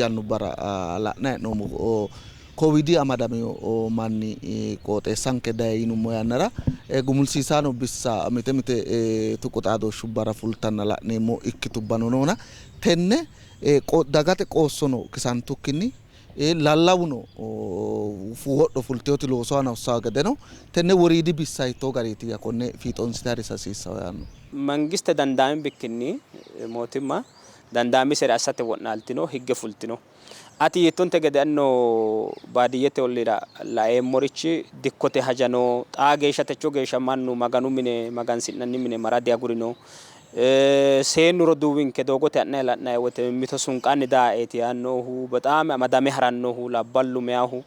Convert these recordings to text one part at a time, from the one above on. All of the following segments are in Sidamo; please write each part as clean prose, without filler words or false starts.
yannubbara la'nayi hee'noommo. Kooviidi amadamino manni qooxeessanke dayi yinummo yannara gumulsiisaano bissa mite mite tuqu xaadooshshubbara fultanna la'neemmo ikkitubbano noona tenne dagate qoossono kisantukkinni lallawuno wodho fultinoti loosu aana hossanno gedeno tenne woriidi bissa hiittoo gariitiyya konne fiixoonsite harisa hasiissanno yaanno. Mangiste dandaami bikkinni mootimma dandaamisere assate wo'naaltino, higge fultino. Ati yiittonte gede anino baadiyyete olliira laeemmorichi dikkote haja no. Xaa geeshsha techo geeshsha mannu Maganu mine magansi'nanni mine mara diagurino. Seennu roduuwinke doogote ha'nanni la'nanni woyte mimmito sunqanni daaeeti yaannohu, bexaami amadame harannohu labballu meyahu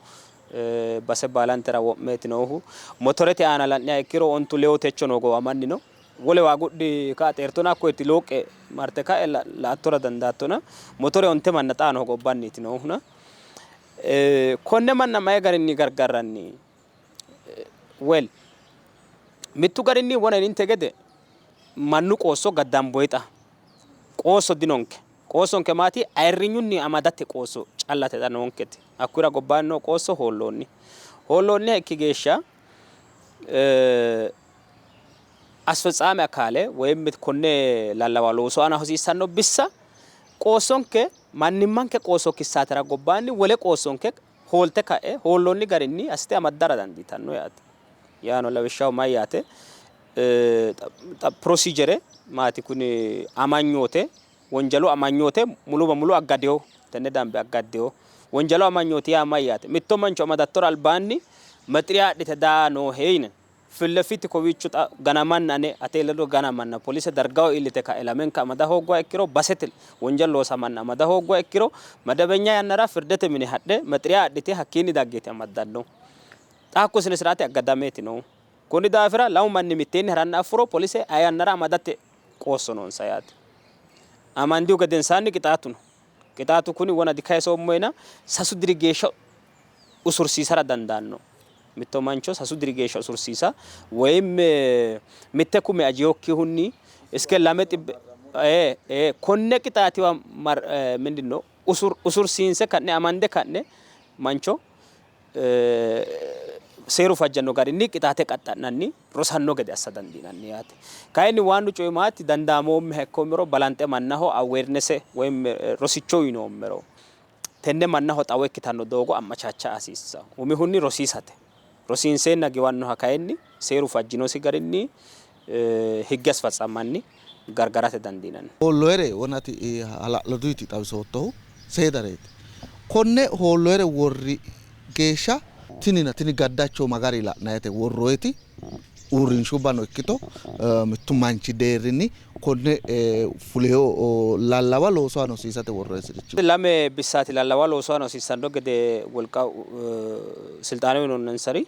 base baalantera wo'meeti noohu. Motorete aana la'niha ikkiro ontu lewu techono hogowamanni no. Wolewa agudhi ka'a xeertona hakkoyeti looqqe marte ka'e la''attora dandaattona motore onte manna xaano hogobbanniiti noohuna. Konne manna mayi garinni gargarranni? Well, mittu garinni wona yininte gede mannu qoosso gaddamboyixa qoosso dinonke. Qoossonke maati? Ayirrinyunni amadate qoosso callate xa noonketi. Hakkuyira gobbaanni noo qoosso hoolloonni. Hoolloonniha ikki geeshsha asfetsaame akaale woyim konne lallawa loosu aana hosiissanno bissa qoossonke mannimmanke qoosso kissaatera gobbaanni wole qoossonke hoolte ka'e hoolloonni garinni assite amaddara dandiitanno yaate. Yaano lawishshaho mayyaate procedure maati kuni amanyoote wonjalu amanyoote mulu bamulu aggadewo tenne dambe aggaddewo. Wonjalu amanyooti yaa mayyaate? Mitto mancho amadattora albaanni maxiriya adhite daa noohe yine fillefiti kowiicho xa ganamanna ane ate ledo ganamanna polise dargaho iillite ka'e lamenka amada hoogguha ikkiro basete wonjalu loosamanna amada hoogguha ikkiro madabenya yannara firdete mine hadhe maxiriya adhite hakkiinni daggeeti amaddanno. Xa hakku sine siraati aggadameeti noohu. Konni daafira lamu manni mitteenni haranna affuro polise aye yannara amadate qoosso noonsa yaate. Amandihu gedensaanni qixaatu no. Qixaatu kuni wona dikayisoommohena sasu diri geeshsha usursiisara dandaanno. Mitto mancho sasu diri geeshsha usursiisa woyim mitte kume ajinokkihunni iske lame xibbe konne qixaatiwa mindinno usursiinse ka'ne amande ka'ne mancho seeru fajjanno garinni qixaate qaxxa'nanni rosanno gede assa dandiinanni yaate. Kayinni waannu coyi maati dandaamoommeha ikkoommero balanxe mannaho awareness woyim rosicho uyinoommero tenne mannaho xawo ikkitanno doogo amachaacha hasiissanno. Umihunni rosiisate. Rosiinseenna giwannoha kayinni seeru fajjinosi garinni higge asfatsammanni gargarate dandiinanni. Hoolloyere wonati hala'laduyti xawisoottohu seedareeti. Konne hoolloyere worri geeshsha tinina tini gaddacho magari la'nayete worroyeti uurrinshubbano ikkito mittu manchi deerrinni konne fuleyo lallawa loosu aana hosiisate worroyisirichi. Lame bissaati lallawa loosu aana hosiissanno gede wolqa silxaane uyinoonninsari.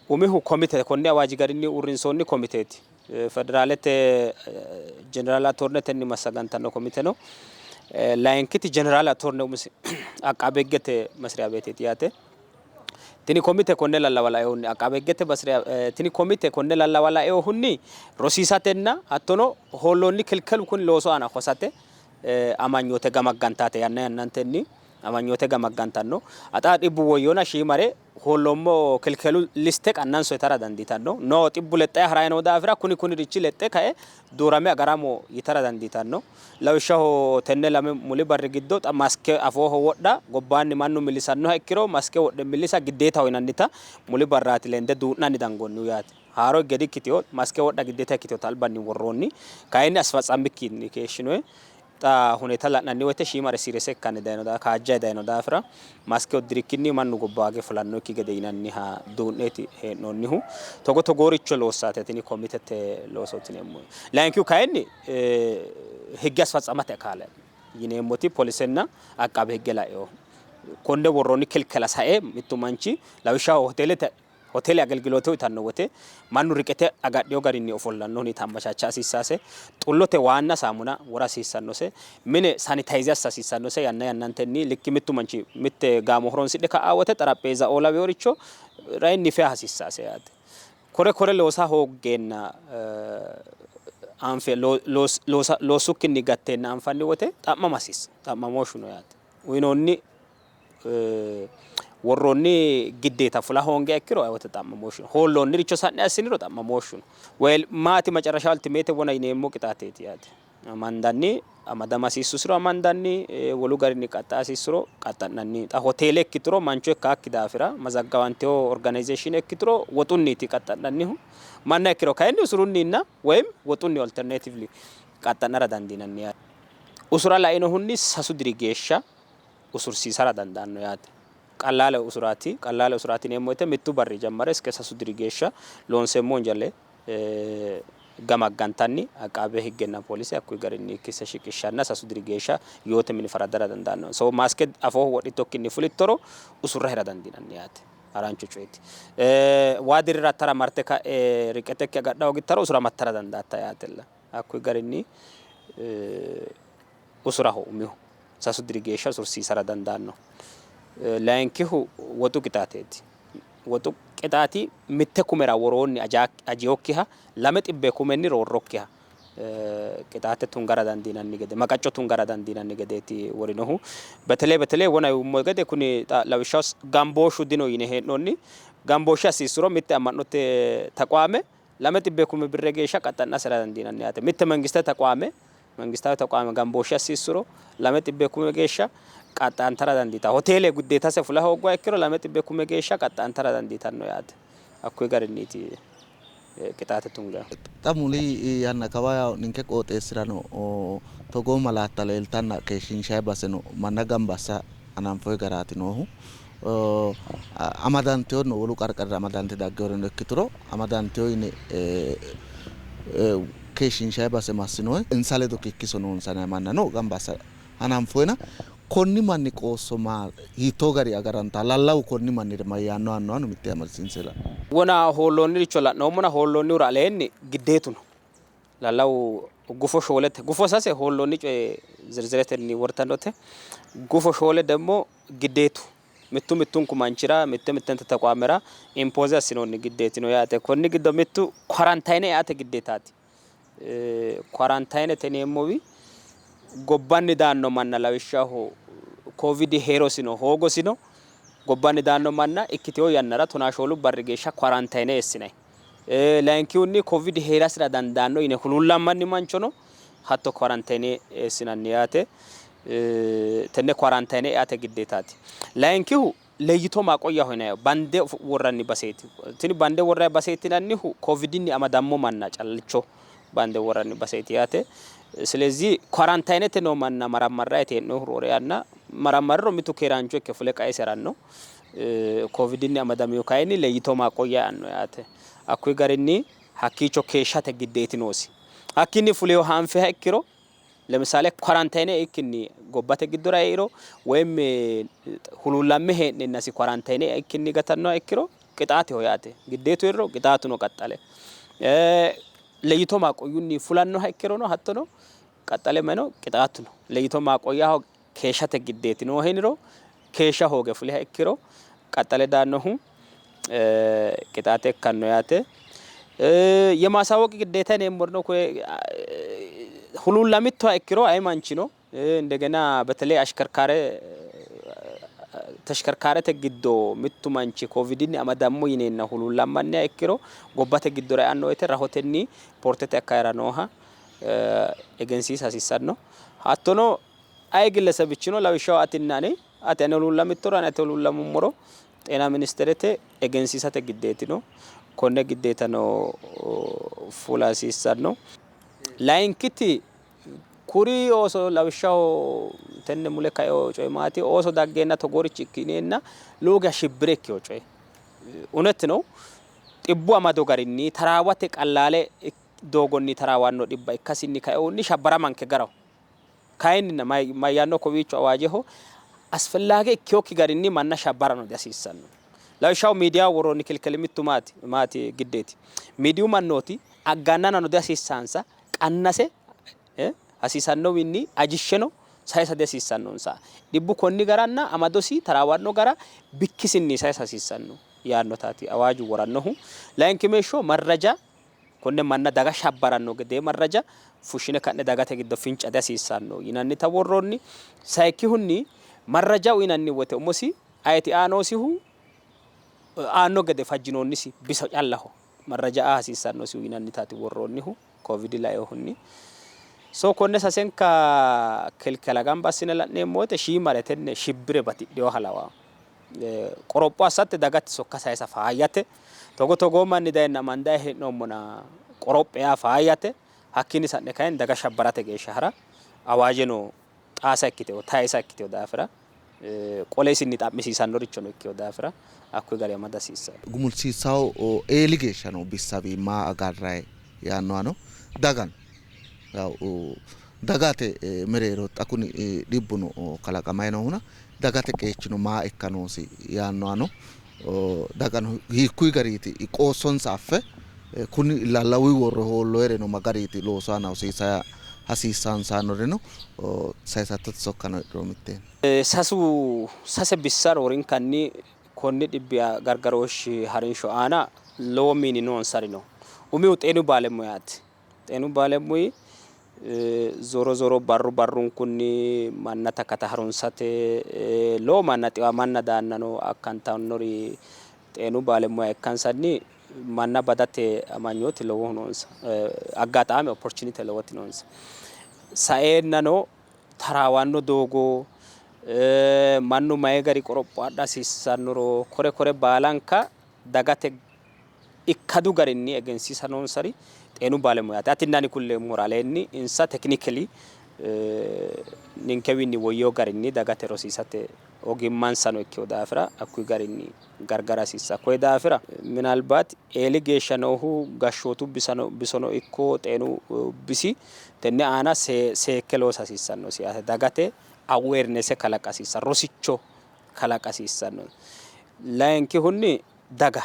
Umihu komite konni awaaji garinni uurrinsoonni komiteeti. Federaalete jeneraal atornetenni massagantanno komite no. Layinkiti jeneraal atorne umisi aqaabe higgete masriya beeteeti yaate. Tini komite konne lallawa lainohunni aqaabe higgete masriya tini komite konne lallawa lainohunni rosiisatenna hattono hoolloonni kilkelu kuni loosu aana hosate amanyoote gamaggantate yanna yannantenni amanyoote gamaggantanno. Xa dhibbu woyyona shiimare hoolloommo kilkelu liste qannanso yitara dandiitanno. No xibbu lexxayi harayi noo daafira kuni kunirichi lexxe kae duurame agaramo yitara dandiitanno. Lawishshaho tenne lame muli barri giddo xa maske afooho wodha gobbaanni mannu millisannoha ikkiro maske wodhe millisa giddeetaho yinannita muli barraati lende duu'nanni dangoonnihu yaate. Haaro higge dikkitino, maske wodha giddeeta ikkitinota albanni worroonni. Kayinni asfatsammikkinni keeshshinoyi. Xa huneeta la'nanni woyte shiimare siirese ikkanni dayino daafira, kaajjayi dayino daafira maske uddirikkinni mannu gobbaage fulannokki gede yinanniha duu'neeti hee'noonnihu. Togo togooricho loossaate tini komitete loosooti yineemmohu. Layinkihu kayinni higge asfatsamate akaale yineemmoti polisenna aqqabe higge lainohu. Konne worroonni kilkela sae mittu manchi lawishshaho hoteelete Hoteele agelgiloote uyitanno wote mannu riqete agadhino garinni ofollanno huneeta amachaacha hasiissase, xullote waanna saamuna wora hasiissannose, mine sanitayize assa hasiissannose, yanna yannantenni likki mittu manchi mitte gaamo horonsidhe ka'a wote xarapheezaoo lawinoricho rainni feya hasiissase yaate. Kore kore loosa hooggeenna anfe loossukkinni gatteenna anfanni wote xa'mama hasiissa xa'mamooshshu no yaate. Uyinoonni worroonni giddeeta fula hoongiha ikkiro aye wote xa'mamooshshu no. Hoolloonniricho sa'ne assiniro xa'mamooshshu no. Well maati macarasha ultimate wona yineemmo qixaateeti yaate. Amandanni amadama hasiissusiro amandanni, wolu garinni qaxxa hasiissuro qaxxa'nanni. Xa hoteele ikkituro mancho ikkaakki daafira mazaggawantewo organization ikkituro woxunniiti qaxxa'nannihu. Manna ikkiro kayinni usurunninna woyim woxunni alternatively qaxxa'nara dandiinanni yaate. Usura lainohunni sasu diri geeshsha usursiisara dandaanno yaate. Qallaale usuraati. Qallaale usuraati yineemmo woyte mittu barri jammare iske sasu diri geeshsha loonseemmo wonjale gamaggantanni aqaabe higgenna polise hakkuyi garinni kisse shiqishshanna sasu diri geeshsha yoote mini faraddara dandaanno. So maaske afooho wodhittokkinni fulittoro usurrahera dandiinanni yaate. Harancho coyeti. Waa dirirattara marte ka'e riqetekki agadha hoogittaro usuramattara dandaatta yaatella. Hakkuyi garinni usuraho umihu sasu diri geeshsha usursiisara dandaanno. Layinkihu woxu qixaateeti. Woxu qixaati mitte kumera woroonni ajinokkiha 200 kumenni roorrokkiha qixaate tungara dandiinanni gede maqacco tungara dandiinanni gedeeti worinohu. Beteley beteley wona yuummo gede kuni xa lawishshaho gambooshshu dino yine hee'noonni. Gambooshshe hasiissuro mitte amma'note taqwaame 200 kume birre geeshsha qaxxa'nasera dandiinanni yaate. Mitte mangistete taqwaame mangistaawe taqwaame gambooshshe hasiissuro 200 kume geeshsha qaxxantara dandiitanno. Hoteele guddeetase fula hoogguha ikkiro 200 kume geeshsha qaxxantara dandiitanno yaate. Hakkuyi garinniiti qixaate tungannihu. Xa muli yanna kawa yawo ninke qooxeessirano togoo malaatta leeltanna keeshshiinshanni baseno manna gamba assa hananfoonni garaati noohu. Amadanteyono wolu qarqarira amadante daggeworeno ikkituro amadanteo yine keeshshiinshanni base massinoonni. Insa ledo kikkiso noonsa yinanni mannano gamba assa hananfoonnina konni manni qoosso ma hiittoo gari agaranta? Lallawu konni mannira mayyaanno yaannohano mitte amadisiinse la'no. Wona hoolloonniricho la'noommona hoolloonnihura aleenni giddeetu no. Lallawu gufo shoolete. Gufo sase hoolloonni coye zirziretenni wortannote. Gufo shoole demmo giddeetu. Mittu mittunku manchira mitte mittente taqwaamera impooze assinoonni giddeeti no yaate. Konni giddo mittu kwarantaayine eate giddeetaati. Kwarantaayinete yineemmowi gobbanni daanno manna lawishshaho koovidi hee'rosino hoogosino gobbanni daanno manna ikkitewo yannara tonaa shoolu barri geeshsha kwarantaayine eessinanni. Layinkihunni koovidi hee'rasira dandaanno yine huluullammanni manchono hatto kwarantaayine eessinanni yaate. Tenne kwarantaayine eate giddeetaati. Layinkihu leyito maaqoyyaho yinanniho bande worranni baseeti. Tini bande worranni baseeti yinannihu kovidinni amadammo manna callicho bande worranni baseeti yaate. Silezi kwarantaayinete noo manna marammarrayiti hee'noonnihu roore yanna marammarriro mitu keeraancho ikke fule qaesi haranno. Kovidinni amadaminohu kayinni leyito maaqoyya eanno yaate. Hakkuyi garinni hakkiicho keeshshate giddeeti noosi. Hakkiinni fuleyo hanfiha ikkiro Lemisale kwarantaine eikkinni gobbate giddora eiro woyim huluullamme hee'neennasi kwarantaine eikkinni gatannoha ikkiro qixaateho yaate. Giddeetu hee'riro qixaatuno qaxxale. Leyito maaqoyyunni fulannoha ikkirono hattono qaxxale mayino qixaatu no. Leyito maaqoyyaho keeshshate giddeeti noohe yiniro keeshsha hooge fuliha ikkiro qaxxale daannohu qixaate ikkanno yaate. Yemaasawoqi giddeeta yineemmorino koye huluullamittoha ikkiro aye manchino indegena beteley ashkerkaare teshkerkaarete giddo mittu manchi kovidinni amadammo yineenna huluullammanniha ikkiro gobbate giddora eanno woyte rahotenni poortete akkawaawera nooha egensiisa hasiissanno. Hattono aye gillesebichino lawishshaho atinna ani ati ane huluullamittoro ani ate huluullamummoro Xeena ministerete egensiisate giddeeti no. Konne giddeetano fula hasiissanno. Layinkiti kuri ooso lawishshaho tenne mule kaino coyi maati ooso daggeenna togoorichi ikki yineenna lowo geeshsha shibbire ikkino coyi. Unet no xibbu amado garinni taraawate qallaale doogonni taraawanno dhibba ikkasinni kainohunni shabbaramanke garaho. Kayinnina mayyaanno kowiicho awaajeho asfellaage ikkinokki garinni manna shabbarano dihasiissanno. Lawishshaho miidiyaho worroonni kilkili mittu maati maati giddeeti. Miidiyu mannooti aggannanano dihasiissaansa, qannase hasiisannowinni ajishsheno sayisa dihasiissannonsa. Dhibbu konni garanna amadosi taraawanno gara bikkisinni sayisa hasiissanno yaannotaati awaaju worannohu. Layinkimeeshsho marraja. Konne manna daga shabbaranno gedee marraja fushshine ka'ne dagate giddo finca dihasiissanno yinannita worroonni. Sayikkihunni marraja uyinanni wote umosi ayeti aa noosihu aanno gede fajjinoonnisi biso callaho marraja aa hasiissannosihu yinannitaati worroonnihu Covid lainohunni. So konne sasenka kilkela gamba assine la'neemmo wote shiimare tenne shibbire batidhinoha lawanno. Qoropho assate dagate sokka sayisa faayyate. Togo togoo manni dayenna amandayi hee'noommona qorophe yaa faayyate. Hakkiinni sa'ne kayinni daga shabbarate geeshsha hara awaajeno xaasa ikkitewo tayisa ikkitewo daafira qole isinni xa'misiisannorichono ikkewo daafira hakkuyi gari amada hasiissanno. Gumulsiissawo eeli geeshsha noo bissawi maa agarrayi yaannohano dagano dagate mereero xa kuni dhibbuno kalaqamayi noohuna dagate qeechino maa ikka noosi yaannohano dagano hiikkuyi gariiti qoossonsa affe kuni lallawuyi worre hoolloyireno ma gariiti loosu aana hosiisa hasiissansanoreno sayisattote sokkano heedhuro mitteenni. Sasu sase bissa roorinkanni konni dhibbi gargarooshshi harinsho aana lowo miini noonsari no. Umihu xeenu baalemuyaati. Xeenu baalemuyi zoro zoro barru barrunkunni manna takata harunsate lowo manna xiwamanna daannano akkantannori xeenu baalemuya ikkansanni manna badate amanyooti lowohu noonsa. Aggaxaame opportunity lowoti noonsa. Saeennano taraawanno doogo mannu mayi gari qoropho adha hasiissannoro kore kore baalanka dagate ikkadu garinni egensiisa noonsari xeenu baalemuyaati. Atinna ani kulleemmora aleenni insa technically ninkewiinni woyyewo garinni dagate rosiisate ogimmansano ikkewo daafira hakkuyi garinni gargara hasiissa. Koye daafira minalbaat eeli geeshsha noohu gashshootu bisono ikko xeenu bisi tenne aana seekke loosa hasiissannosi yaate. Dagate awareness kalaqa hasiissanno, rosicho kalaqa hasiissanno. Layinkihunni daga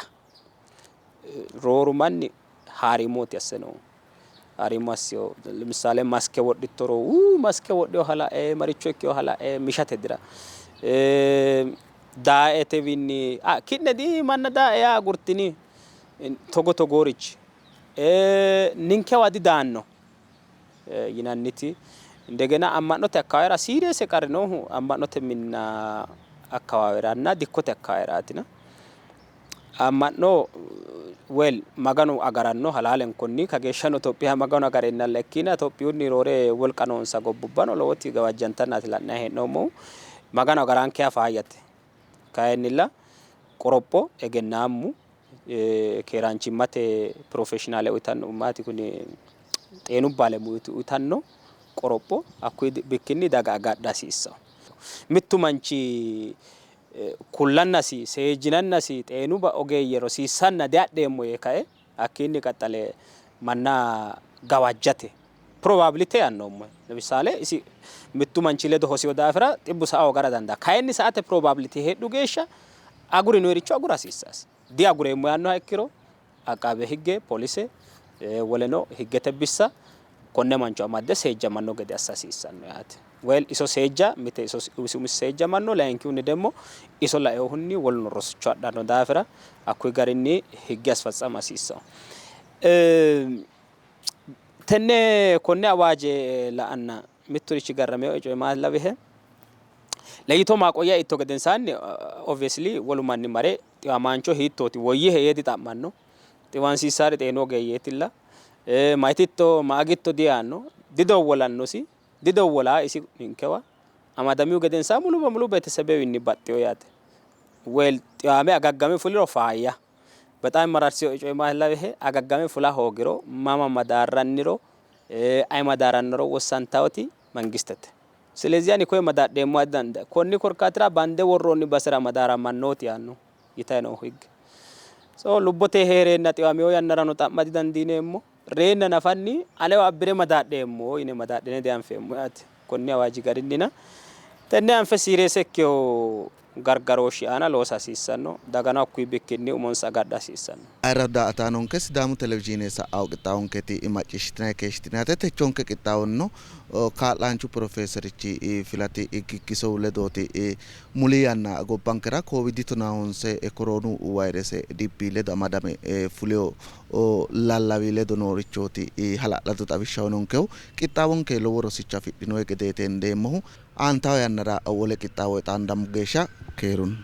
rooru manni haariimooti asse noohu. Haariimo assewo ለምሳሌ maske wodhittoro maske wodhiyoha lae maricho ikkeyoha lae mishate dira. Daaetewiinni ki'ne di manna daae yaa agurtini togo togoorichi ninkewa didaanno yinanniti እንደገና amma'note akkawaawera serious qarri noohu amma'note minna akkawaaweranna dikkote akkawaaweratina. Amma'no well Maganu agaranno halaalenkunni kageeshshano Itophiya Maganu agarennalla ikkina Itophiyunni roore wolqa noonsa gobbubbano lowoti gawajjantannaati la'nayi hee'noommohu. Maganu agarankeha faayyate. Kayinnilla qoropho egennaammu keeraanchimmate professionaale uyitanno maati kuni xeenu baalemuyi uyitanno qoropho hakkuyi bikkinni daga agadha hasiissanno. Mittu manchi kullannasi seejjinannasi xeenu ogeeyye rosiissanna diadheemmo yee kae hakkiinni qaxxale manna gawajjate probability yaannoommo. ለምሳሌ isi mittu manchi ledo hosiyo daafira xibbu sa'a hoogara dandaa. Kayinni sa'ate probability heedhu geeshsha agurinoyiricho agura hasiissasi. Diagureemmo yaannoha ikkiro aqaabe higge polise woleno higgete bissa konne mancho amadde seejjamanno gede assa hasiissanno yaate. Well iso seejja mite iso umisi seejjamanno layinkihunni ደግሞ iso lainohunni woluno rosicho adhanno daafira hakkuyi garinni higge asfatsama hasiissanno. Tenne konne awaaje la'anna mitturichi garramewo coye maati lawihe leyito maaqoyya itto gedensaanni obviously wolu manni mare xiwamaancho hiittooti woyyihe yee dixa'manno. Xiwansiissaari xeenu ogeeyyeetilla. Mayititto maagitto diyaanno didowwolannosi didowwolaa isi ninkewa amadamihu gedensaa mulu በሙሉ ቤተሰቤዊinni baxxewo yaate. Well xiwame agaggame fuliro faayya. በጣም mararsiyo coye maati lawihe agaggame fula hoogiro mama madaarranniro ayi madaarannoro wossantawoti mangistete. ስለዚህ ani koye madaadheemmo danda konni korkaatira bande worroonni basera madaarammannooti yaanno yitayi noohu higge. So lubbote heereenna xiwamewo yannarano xa'ma didandiineemmo. Reenna nafanni anewa abbire madaadheemmo yine madaadhine dianfeemmo yaate. Konni awaaji garinnina tenne anfe serious ikkewo gargarooshshi aana loosa hasiissanno. Dagano hakkuyi bikkinni umonsa agadha hasiissanno. Ayirrado daa''ataanonke Sidaamu televizhiine sa'awu qixxaawonketi macciishshitinanni keeshshitinate techonke qixxaawonno kaa'laanchu profeeserichi Filati Giggisow ledooti muli yanna gobbankera Covid 19 koroonu vayrese dhibbi ledo amadame fuleyo Lallawi ledo noorichooti hala'lado xawishsha uyinonkehu. Qixxaawonke lowo rosicho afidhino gedeeti hendeemmohu. Aantawo yannara wole qixxaawo xaandammo geeshsha keerunni.